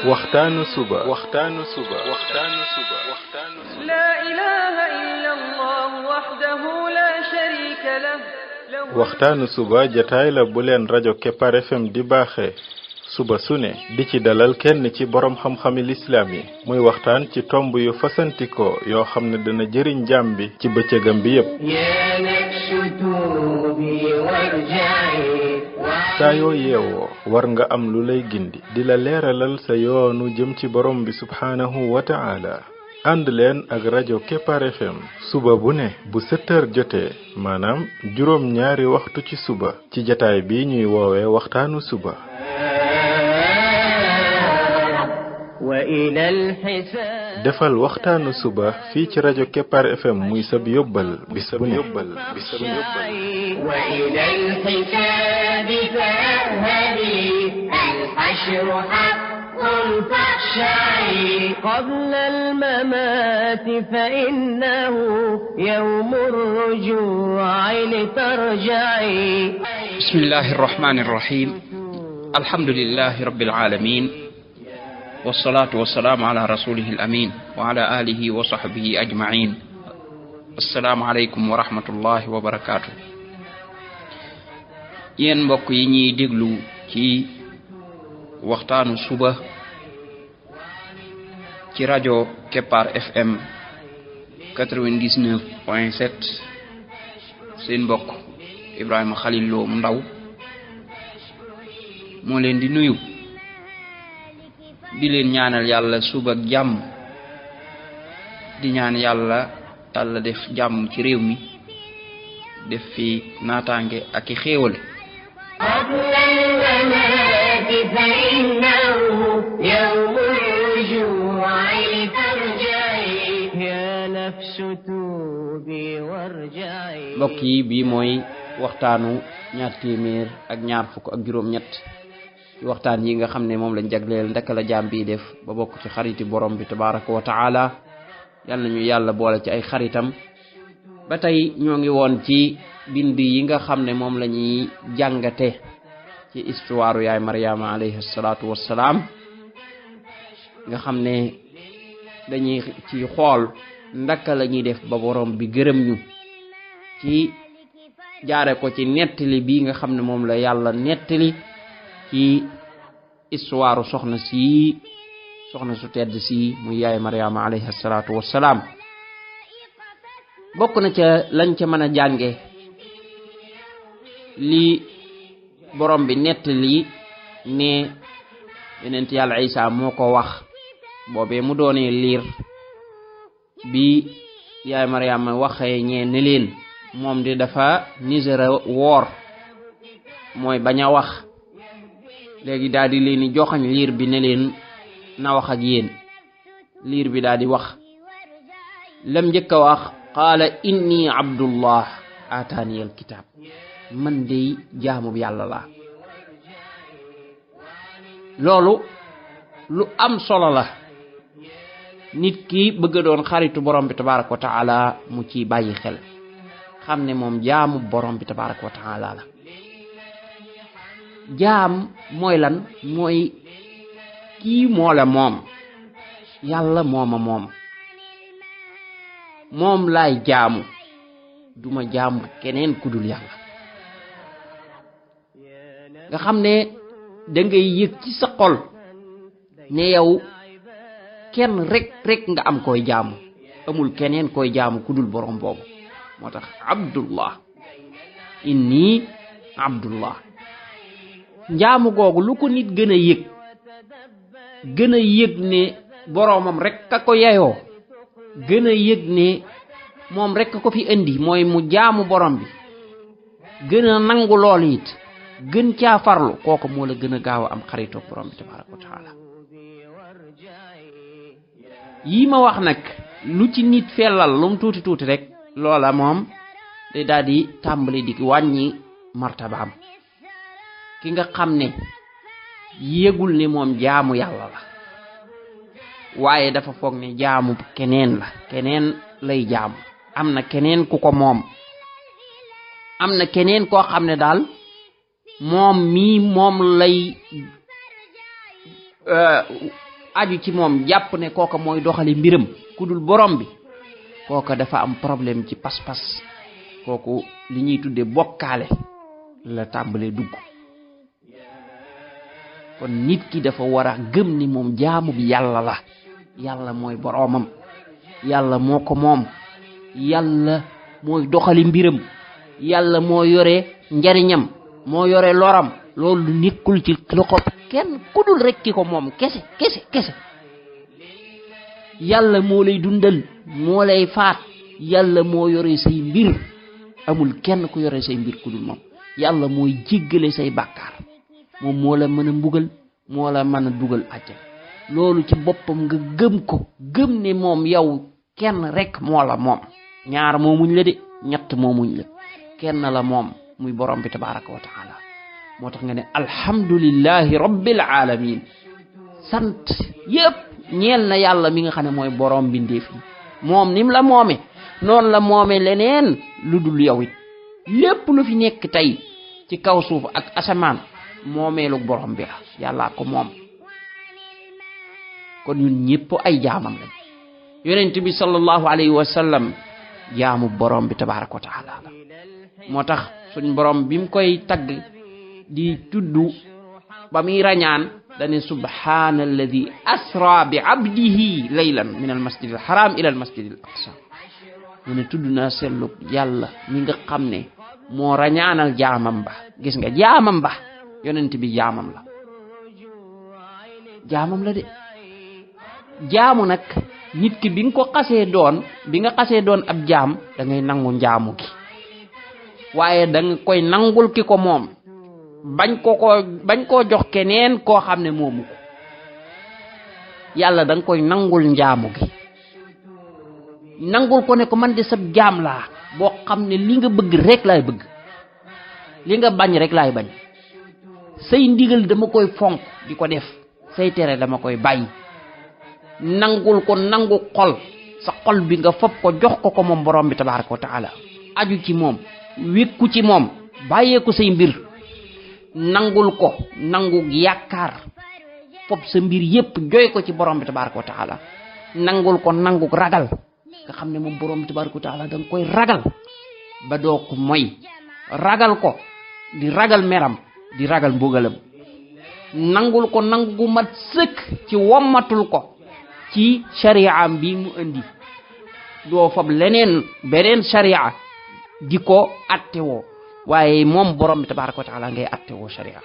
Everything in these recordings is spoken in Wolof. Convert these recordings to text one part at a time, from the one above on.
waxtaanu suba لا إله إلا الله وحده لا شريك له waxtaanu suba jataay la bu leen rajo Kepar FM di baaxee suba su ne di ci dalal kenn ci borom xam-xami lislaam yi muy waxtaan ci tomb yu fasantikoo yoo xam ne dana jëriñ jaam bi ci bëccëgam bi yépp saa yoo yeewoo war nga am lu lay gindi di la leeralal sa yoonu jëm ci borom bi subhaanahu wa ta'ala ànd leen ak rajo Kepar FM suba bu ne bu 7 heures jotee maanaam juróom ñaari waxtu ci suba ci jataay bi ñuy woowee waxtaanu suba defal waxtaanu suba fii ci rajo Kepar FM muy sab yóbbal bis bu ne وإلى الحساب فاذهبي الحشر حق فاخشعي قبل الممات فإنه يوم الرجوع لترجعي بسم الله الرحمن الرحيم الحمد لله رب العالمين والصلاة والسلام على رسوله الأمين وعلى آله وصحبه أجمعين السلام عليكم ورحمة الله وبركاته yéen mbokk yi ñuy déglu ci waxtaanu suba ci rajo Kepar FM 99.7 seen mbokk Ibrahima Khalil Lo mu ndaw moo leen di nuyu di leen ñaanal yàlla suba ak jàmm di ñaan yàlla Yàlla def jàmm ci réew mi def fi naataange ak i xéewal قبل الممات فإنه يوم الرجوع لترجعي يا نفس توبي وارجعي mbokk yi bii mooy waxtaanu ñaar téeméer ak ñaar fukk ak juróom ñett ci waxtaan yi nga xam ne moom lañ jagleel ndaka la jaam bi def ba bokk ci xariti borom bi tabaraka wa taala yàlla ñu yàlla boole ci ay xaritam ba tey ñoo ngi woon ci bind yi nga xam ne moom la ñuy jàngate ci histoire yaay Maryama alayhi salaatu wassalaam nga xam ne dañuy ci xool ndaka la ñuy def ba borom bi gërëm ñu ci jaare ko ci nettali bi nga xam ne moom la yàlla nettali ci histoire soxna su tedd si muy yaay Maryama alayhi salaatu wassalaam bokk na ca lañ ca mën a jànge li borom bi nettali ne yonent yàlla Isa moo ko wax boobee mu doonee liir bi yaay Maryama waxee ñee ne leen moom di dafa nisera woor mooy bañ a wax léegi daal di leen joxañ liir bi ne leen na wax ak yéen liir bi daal di wax lam njëkk a wax qaala inni abdullah ataani al kitab man de jaamu yàlla la loolu lu am solo la nit ki bëgg doon xaritu borom bi tabaraka wa taala mu ci bàyyi xel xam ne moom jaamu borom bi tabaraka wa taala la jaam mooy lan mooy kii moo la moom yàlla mooma moom laay jaamu duma jaamu keneen ku dul yàlla nga xam ne da ngay yëg ci sa xol ne yow kenn rek nga am koy jaamu amul keneen koy jaamu ku dul borom boobu moo tax abdullah inni abdullah njaamu googu lu ko nit gën a yëg ne boromam rek ka ko yeyoo gën a yëg ne moom rek ko fi indi mooy mu jaamu borom bi gën a nangu loolu it gën caa farlu kooku moo la gën a gaaw a am xaritoo borom bi tabaraka wa taala yii ma wax nag lu ci nit fellal lu mu tuuti rek loola moom day daal di tàmbali di wàññi martabaam ki nga xam ne yëgul ne moom jaamu yàlla la waaye dafa foog ne jaamu keneen lay jaamu am na keneen ku ko moom am na keneen koo xam ne daal moom mii moom lay aju ci moom jàpp ne kooka mooy doxali mbiram ku dul borom bi kooka dafa am problème ci pas-pas kooku li ñuy tuddee bokkaale la tàmbalee dugg. kon nit ki dafa war a gëm ni moom jaamu bi yàlla la yàlla mooy boromam yàlla moo ko moom yàlla mooy doxali mbiram yàlla moo yore njariñam moo yore loram loolu nekkul ci loxo kenn ku dul rek ki ko moom kese kese kese. yàlla moo lay dundal moo lay faat yàlla moo yore say mbir amul kenn ku yore say mbir ku dul moom yàlla mooy jéggale say bàkkaar moom moo la mën a mbugal moo la mën a dugal àjjana loolu ci boppam nga gëm ko gëm ne moom yow kenn rek moo la moom ñaar moomuñ la de ñett moomuñ la kenn la moom muy borom bi tabaraka wa taala moo tax nga ne alhamdulillahi rabbil alamin sant yépp ñeel na yàlla mi nga xam ne mooy borom bindeef yi moom nim la moome noonu la moome leneen lu dul yow it lépp lu fi nekk tey ci kaw suuf ak asamaan moomeelu borom bi la yàllaa ko moom kon ñun ñëpp ay jaamam lañ yonent bi sallallahu alayhi wa sallam jaamu borom bi tabaraka wa taala la moo tax suñ borom bi mu koy tagg di tudd ba muy rañaan dane subhana alladi asra bi abdihi laylan min al masjid al haram ila al masjid al aqsa mu ne tudd naa sellu yàlla mi nga xam ne moo rañaanal jaamam ba gis nga jaamam ba yonent bi jaamam la de jaamu nag nit ki bi nga xasee doon ab jaam da ngay nangu njaamu gi waaye da nga koy nangul ki ko moom bañ koo jox keneen koo xam ne moomu ko yàlla da nga koy nangul njaamu gi nangul ko ne ko man de sab jaam laa boo xam ne li nga bëgg rek laay bëgg li nga bañ rek laay bañ say ndigal dama koy fonk di ko def say tere dama koy bàyyi nangul ko nangu xol sa xol bi nga fopp ko jox ko moom borom bi tabaraka wa taala aju ci moom wékku ci moom bàyyee ko say mbir nangul ko nangu yaakaar fopp sa mbir yépp joy ko ci borom bi tabaraka wa taala nangul ko nangu ragal nga xam ne moom borom bi tabaraka wa taala da nga koy ragal ba doo ko moy ragal ko di ragal meram di ragal mbugalam nangul ko nangu mat sëkk ci wommatul ko ci shari'am bi mu indi doo fab beneen shari'a di ko attewoo waaye moom borom bi tabaraka wa taala ngay attewoo shari'a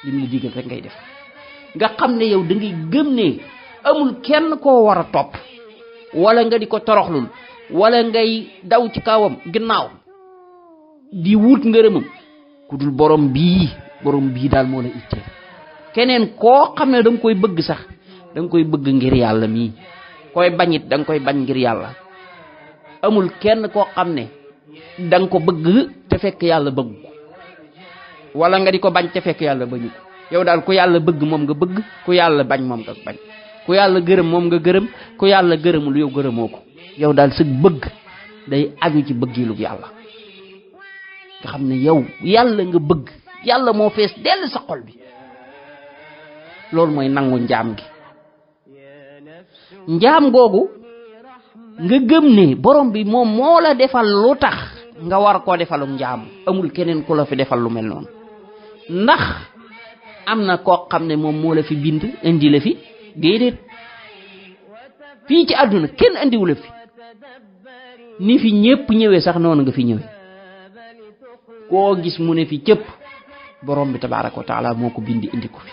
lim la digal rek ngay def nga xam ne yow da ngay gëm ne amul kenn koo war a topp wala nga di ko toroxlul wala ngay daw ci kawam ginnaaw di wut ngërëmam ku dul borom bii daal moo la itteel keneen koo xam ne da nga koy bëgg sax da nga koy bëgg ngir yàlla mii koy bañit da nga koy bañ ngir yàlla amul kenn koo xam ne da nga ko bëgg te fekk yàlla bëgg ko wala nga di ko bañ te fekk yàlla bañu ko yow daal ku yàlla bëgg moom nga bëgg ku yàlla bañ moom nga bañ ku yàlla gërëm moom nga gërëm ku yàlla gërëmul yow gërëmoo ko yow daal sa bëgg day aju ci bëggilu yàlla nga xam ne yow yàlla nga bëgg yàlla moo fees dell sa xol bi loolu mooy nangu njaam gi njaam googu nga gëm ne borom bi moom moo la defal lu tax nga war koo defalum njaam amul keneen ku la fi defal lu mel noonu ndax am na koo xam ne moom moo la fi bind indi la fi déedéet fii ci àdduna kenn andiwu la fi ni fi ñépp ñëwee sax noonu nga fi ñëwee koo gis mu ne fi cëpp borom bi tabaraka wa taala moo ko bindi indi ko fi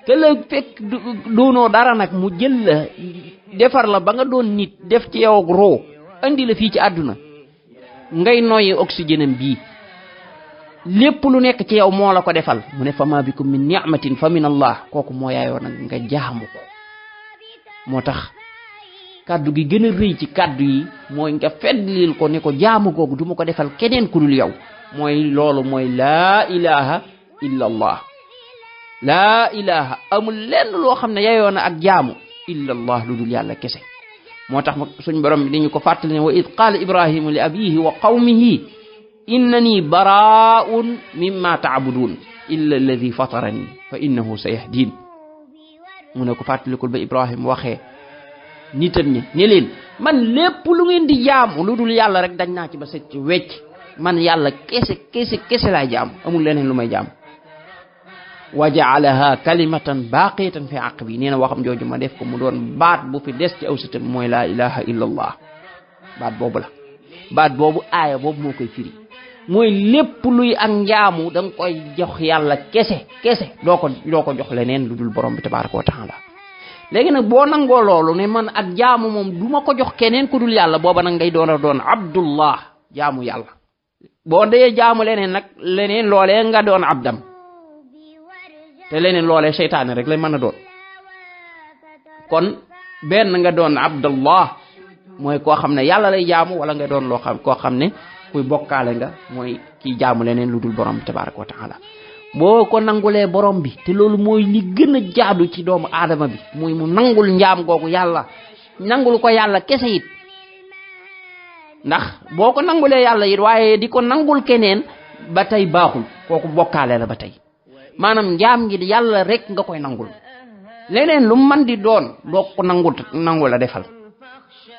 te la fekk doonoo dara nag mu jël la defar la ba nga doon nit def ci yow roo andi la fii ci àdduna ngay noyyi oxygène bii lépp lu nekk ci yow moo la ko defal mu ne fama bikum min ni'matin fa min allah kooku moo yaayoo nag nga jaamu ko moo tax kaddu gi gën a rëy ci kaddu yi mooy nga feddlil ko ne ko jaamu googu du ma ko defal keneen ku dul yow mooy loolu mooy laa ilaha illa allah laa ilaha amul lenn loo xam ne yaayoo na ak jaamu illa allah lu dul yàlla kese moo tax suñ borom bi dañu ko fàttali ne wa id qaala ibrahimu li abihi wa qawmihi innani baraa'un mimma ta'budun illa alladhi fatarani fa innahu sayahdin mu ne ko fàttalikul ba Ibrahim waxee nitam ñi ne leen man lépp lu ngeen di jaamu lu dul yàlla rek dañ naa ci ba set ci wecc man yàlla kese laay jaam amul leneen lu may jaam wa jaalaha kalimatan baqiyatan fi aqbi nee na waxam jooju ma def ko mu doon baat bu fi des ci aw sitam mooy laa ilaha illa allah baat boobu la baat boobu aaya boobu moo koy firi mooy lépp luy ak njaamu da nga koy jox yàlla kese doo ko jox leneen lu dul borom bi tabaraka wa taala léegi nag boo nangoo loolu ne man ak jaamu moom du ma ko jox keneen ku dul yàlla booba nag ngay doon abdullah jaamu yàlla boo dee jaamu leneen loolee nga doon abdam te leneen loolee seytaane rek lay mën a doon kon benn nga doon abdullah mooy koo xam ne yàlla lay jaamu wala nga doon koo xam ne kuy bokkaale nga mooy kii jaamu leneen lu dul borom bi tabaraka wa taala boo ko nangulee borom bi te loolu mooy li gën a jaadu ci doomu aadama bi muy mu nangul njaam googu yàlla nangul ko yàlla kese it ndax boo ko nangulee yàlla it waaye di ko nangul keneen ba tey baaxul kooku bokkaale la ba tey maanaam njaam gi yàlla rek nga koy nangul leneen lu man di doon doo ko nangul la defal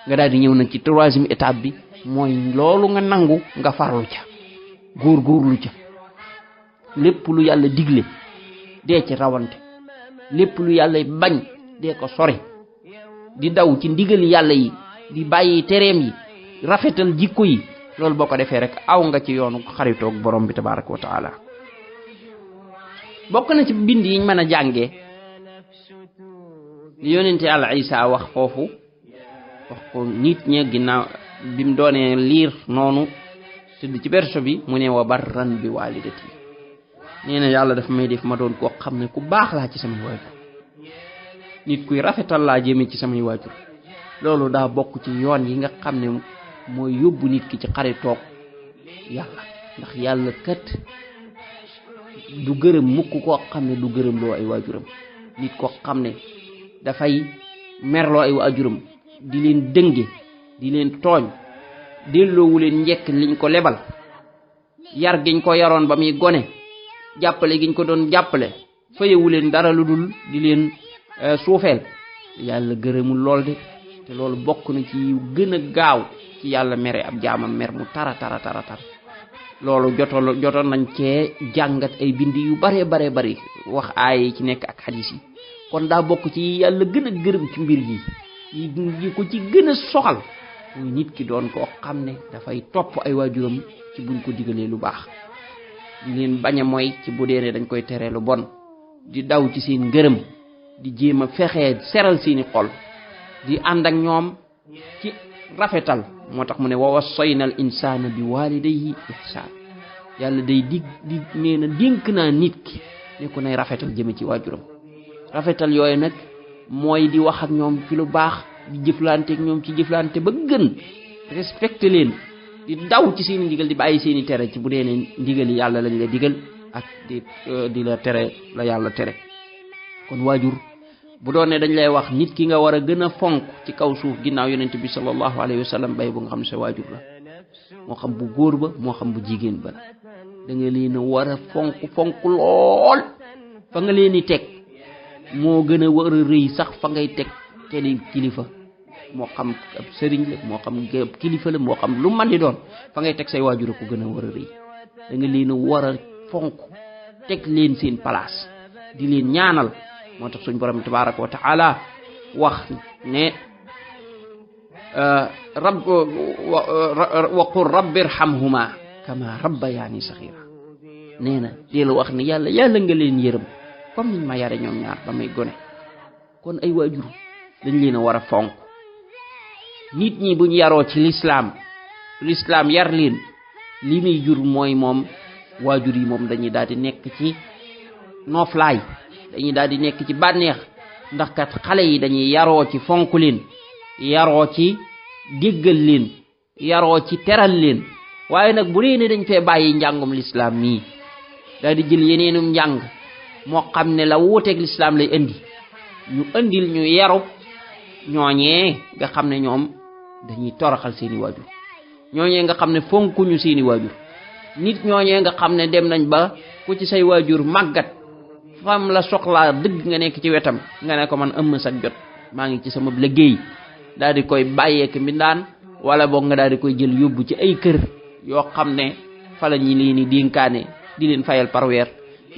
nga daal di ñëw nag ci troisième étape bi mooy loolu nga nangu nga farlu ca góorgóorlu ca lépp lu yàlla digle dee ci rawante lépp lu yàlla bañ dee ko sori di daw ci ndigal yàlla yi di bàyyi tereem yi rafetal jikko yi loolu boo ko defee rek aw nga ci yoonu xaritoog borom bi tabaraka wa taala bokk na ci bind yiñ mën a jàngee li yonente yàlla Isa wax foofu wax ko nit ña ginnaaw bi mu doonee liir noonu tëdd ci berso bi mu ne wa barran bi walidati nee na yàlla dafa may def ma doon koo xam ne ku baax laa ci samay waajur nit kuy rafetal laa jëme ci samay waajur loolu daa bokk ci yoon yi nga xam ne mooy yóbbu nit ki ci xaritoog yàlla ndax yàlla kat du gërëm mukk koo xam ne du gërëm loo ay waajuram nit koo xam ne dafay merloo ay waajuram di leen dënge di leen tooñ delloowu leen njekk liñ ko lebal yar giñ ko yaroon ba muy gone jàppale giñ ko doon jàppale fayewu leen dara lu dul di leen suufeel yàlla gërëmul lool de te loolu bokk na ci gën a gaaw ci yàlla mere ab jaamam mer mu tara loolu jotoon nañ cee jàngat ay bind yu bare wax aay yi ci nekk ak xadiis yi kon daa bokk ci yàlla gën a gërëm ci mbir yi ko ci gën a soxal muy nit ki doon koo xam ne dafay topp ay waajuram ci buñ ko digalee lu baax di leen bañ a mooy ci bu dee dañ koy tere lu bon di daw ci seen ngërëm di jéem a fexee seral seeni xol di ànd ak ñoom ci rafetal moo tax mu ne wa wassayna al insana bi walidayhi ihsan yàlla day nee na dénk naa nit ki ne ko nay rafetal jëme ci waajuram rafetal yooyu nag mooy di wax ak ñoom ci lu baax di jëflante ak ñoom ci jëflante ba gën respecté leen di daw ci seeni ndigal di bàyyi seeni tere ci bu dee ne ndigali yàlla lañ la digal ak di la tere la yàlla tere kon waajur bu doon ne dañ lay wax nit ki nga war a gën a fonk ci kaw suuf ginnaaw yonent bi sallallahu alayhi wa sallam bay bu nga xam ne sa waajur la moo xam bu góor ba moo xam bu jigéen ba da nga leen a war a fonk lool fa nga leen di teg moo gën a war a rëy sax fa ngay teg keneen kilifa moo xam ab sëriñ la moo xam ab kilifa la moo xam lu man di doon fa ngay teg say waajur ko gën a war a rëy da nga leen a war a fonk teg leen seen place di leen ñaanal moo tax suñ borom tabaraka wa taala wax ne wa qul rabbi irhamhuma kama rabbayani saghira nee na deelu wax ne yàlla nga leen yërëm comme niñ ma yare ñoom ñaar ba may gone kon ay waajur dañ leen a war a fonk nit ñi buñ yaroo ci l'islam yar leen li muy jur mooy moom waajur yi moom dañuy daal di nekk ci nooflaay dañuy daal di nekk ci bànneex ndax kat xale yi dañuy yaroo ci fonk leen yaroo ci déggal leen yaroo ci teral leen waaye nag bu dee ne dañ fee bàyyi njàngum l'islam nii daal di jël yeneenum njàng moo xam ne la wuuteeg l'islam lay indi ñu indil ñu yarub ñooñee nga xam ne ñoom dañuy toroxal seeni waajur ñooñee nga xam ne fonkuñu seeni waajur nit ñooñee nga xam ne dem nañ ba ku ci say waajur màggat fam la soxlaa dëgg nga nekk ci wetam nga ne ko man ëmm sa jot maa ngi ci sama liggéey daal di koy bàyyeek mbindaan wala boog nga daal di koy jël yóbbu ci ay kër yoo xam ne fa la ñi leen di dénkaane di leen fayal par weer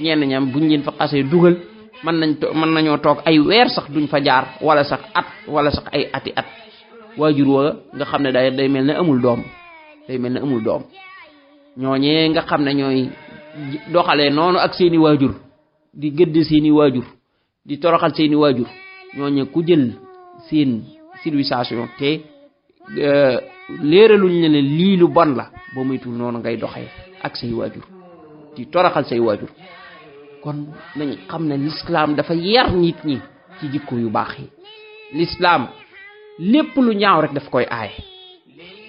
ñenn ñam buñ leen fa xasee dugal mën nañoo toog ay weer sax duñ fa jaar wala sax at wala sax ay ati at waajur wa nga xam ne day mel ne amul doom ñooñee nga xam ne ñooy doxalee noonu ak seeni waajur di gëdd seeni waajur di toroxal seeni waajur ñooñe ku jël seen civilisation te leeraluñ ne lii lu bon la boo moytul noonu ngay doxee ak say waajur di toroxal say waajur kon nañ xam ne l'islam dafa yar nit ñi ci jikko yu baax yi l'islam lépp lu ñaaw rek daf koy aaye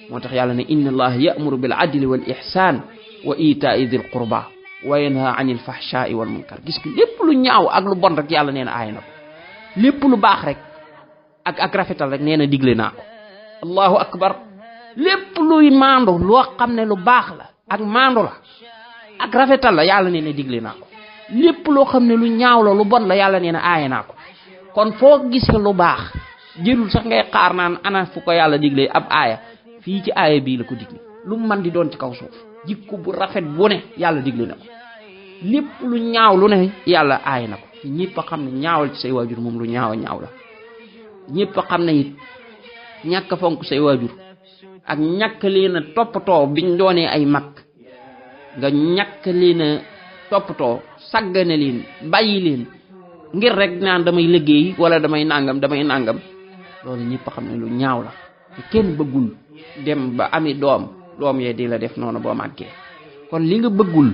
moo tax yàlla ne inna allaha ya'muru bil adli wal ihsan wa ita'i dhil qurba wa yanha 'anil fahsha'i wal munkar gis ki lépp lu ñaaw ak lu bon rek yàlla nee na aaye na ko lépp lu baax rek ak rafetal rek nee na digle naa ko allahu akbar lépp luy maandu loo xam ne lu baax la ak maandu la ak rafetal la yàlla nee na digle naa ko lépp loo xam ne lu ñaaw la lu bon la yàlla nee na aaye naa ko kon foo gis lu baax jërul sax ngay xaar naan ana fu ko yàlla diglee ab aaya fii ci aaya bii la ko digle lu man di doon ci kaw suuf jikko bu rafet bu ne yàlla digle na ko lépp lu ñaaw lu ne yàlla aaye na ko te ñëpp a xam ne ñaawal ci say waajur moom lu ñaaw la ñëpp a xam ne it ñàkk a fonk say waajur ak ñàkk leen a toppatoo biñ doonee ay mag nga ñàkk leen a toppatoo saggane leen bàyyi leen ngir rek naan damay liggéey wala damay nangam loolu ñëpp a xam ne lu ñaaw la te kenn bëggul dem ba ami doom yee di la def noonu boo màggee kon li nga bëggul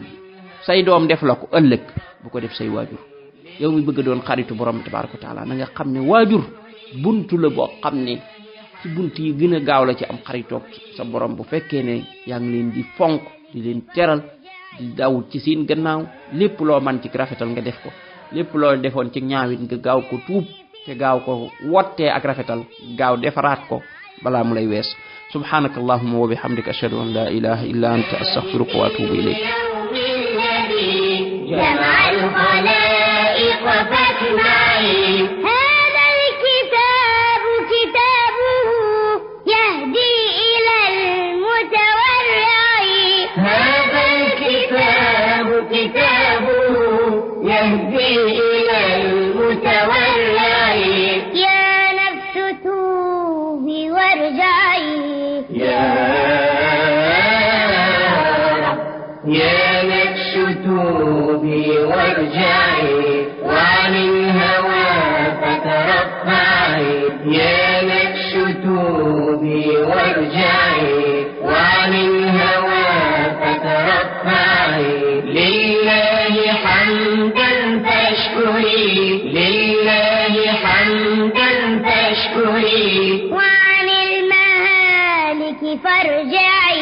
say doom def la ko ëllëg bu ko def say waajur yow mi bëgg doon xaritu borom tabaaraka wa taala na nga xam ne waajur buntu la boo xam ne ci bunt yi gën a gaaw la ci am xaritoog sa borom bu fekkee ne yaa ngi leen di fonk di leen teral di daw ci seen gannaaw lépp loo man ci rafetal nga def ko lépp loo defoon ci ñaawit nga gaaw ko tuub te gaaw ko wottee ak rafetal gaaw defaraat ko balaa mu lay wees subhanaka allahumma wa bihamdika ashhadu an la ilaha illa anta astaghfiruka wa atubu ilayk جمع الخلائق فاسمعي هذا الكتاب كتابه يهدي إلى المتورع هذا الكتاب كتابه يهدي إلى المتورع يا نفس توبي وارجعي يا نفس توبي وارجعي وعن الهوى فترفعي يا نفس توبي وارجعي وعن الهوى فترفعي لله حمدا فاشكري لله حمدا فاشكري وعن المهالك فارجعي